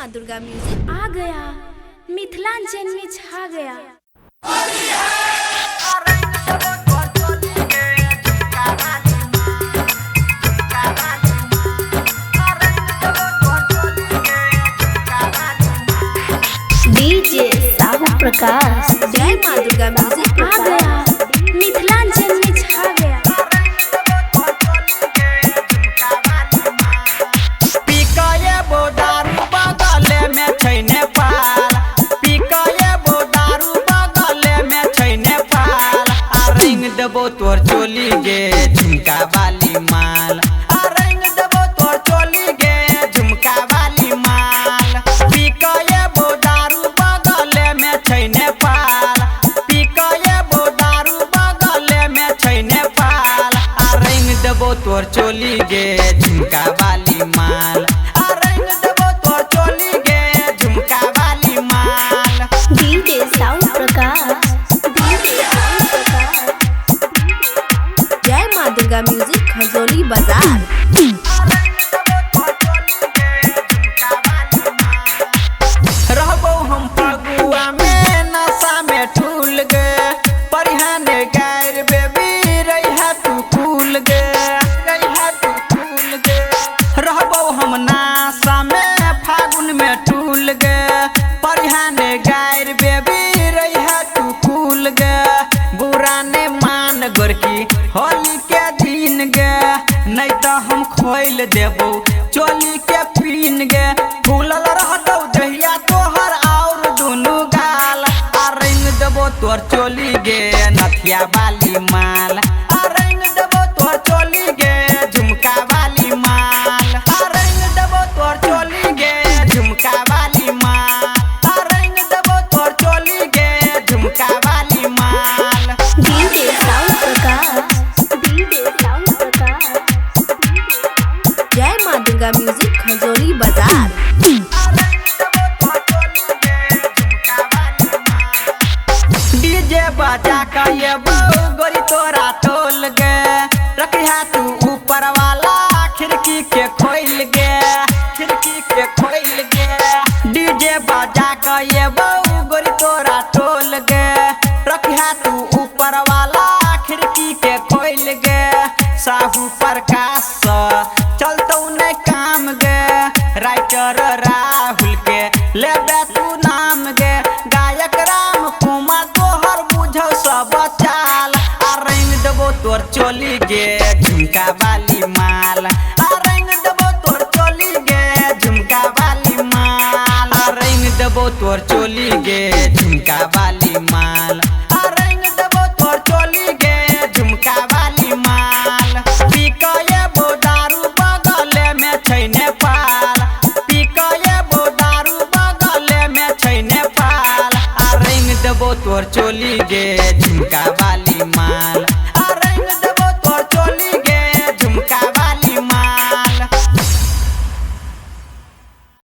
माँ दुर्गा म्यूजिक आ गया, मिथिलांचल में छा गया। डीजे साहू प्रकाश। जय माँ दुर्गा म्यूजिक आ गया, मिथिलांचल में छा गया। देबो तोर चोली गे झुमका वाली माल, आ रंग देबो तोर चोली गे झुमका वाली माल। पीकएबो दारू बगले में छै नेपाल, पीकएबो दारू बगले में छै नेपाल। आ रंग देबो तोर चोली गे झुमका वाली माल, आ रंग देबो तोर चोली गे झुमका वाली माल। DJ Sahu Prakash, DJ Sahu Prakash. जय माँ दुर्गा म्यूजिक खजौली बाजार। रहबो हम फगुआ में नशा में ठूल गे, परिहाने गैर बेबी रहिहा तू फूल गे, रहिहा तू फूल गे। रहबो हम नशा में फागुन में ठूल गे, परिहाने गैर बेबी रहिहा तू फूल गे। बुरा ने मान गोरकी होली के दिन गे, नहीं तो हम खोल देबो चोली के पीन गे। फूलल रहतौ दहिया तोहर और दुनू गाल, आ रंग देबो तोर चोली गे नथिया वाली माल, आ रंग देबो तोर चोली गे झुमका वाली माल, आ रंग देबो तोर चोली गे झुमका वाली माल, आ रंग देबो तोर चोली गे झुमका वाली माल। DJ Sahu Prakash, DJ Sahu Prakash. जय माँ दुर्गा म्यूजिक खजौली बाजार। डीजे बजा के ये गोरी तोरा टोल गे, रखिहा तू ऊपर वाला खिड़की के खोल गे, खिड़की के खोल गे। डीजे बजा के ये गोरी तोरा टोल गे, रखिहा तू ऊपर वाला खिड़की के खोल गे। साहू प्रकाश चलतौ ने काम गे, राइटर राहुल के लेबे तू नाम गे। गायक राम कुमार तोहर बुझौ सब चाल, आ रंग देबो तोर चोली गे झुमका वाली माल, आ रंग देबो तोर चोली गे झुमका वाली माल, आ रंग देबो तोर चोली गे झुमका वाली माल, आ रंग देबो तोर चोली गे झुमका वाली माल। पीकएबो दारू बगले में छै नेपाल, पीकएबो दारू बगले में छै नेपाल। आ रंग देबो तोर चोली गे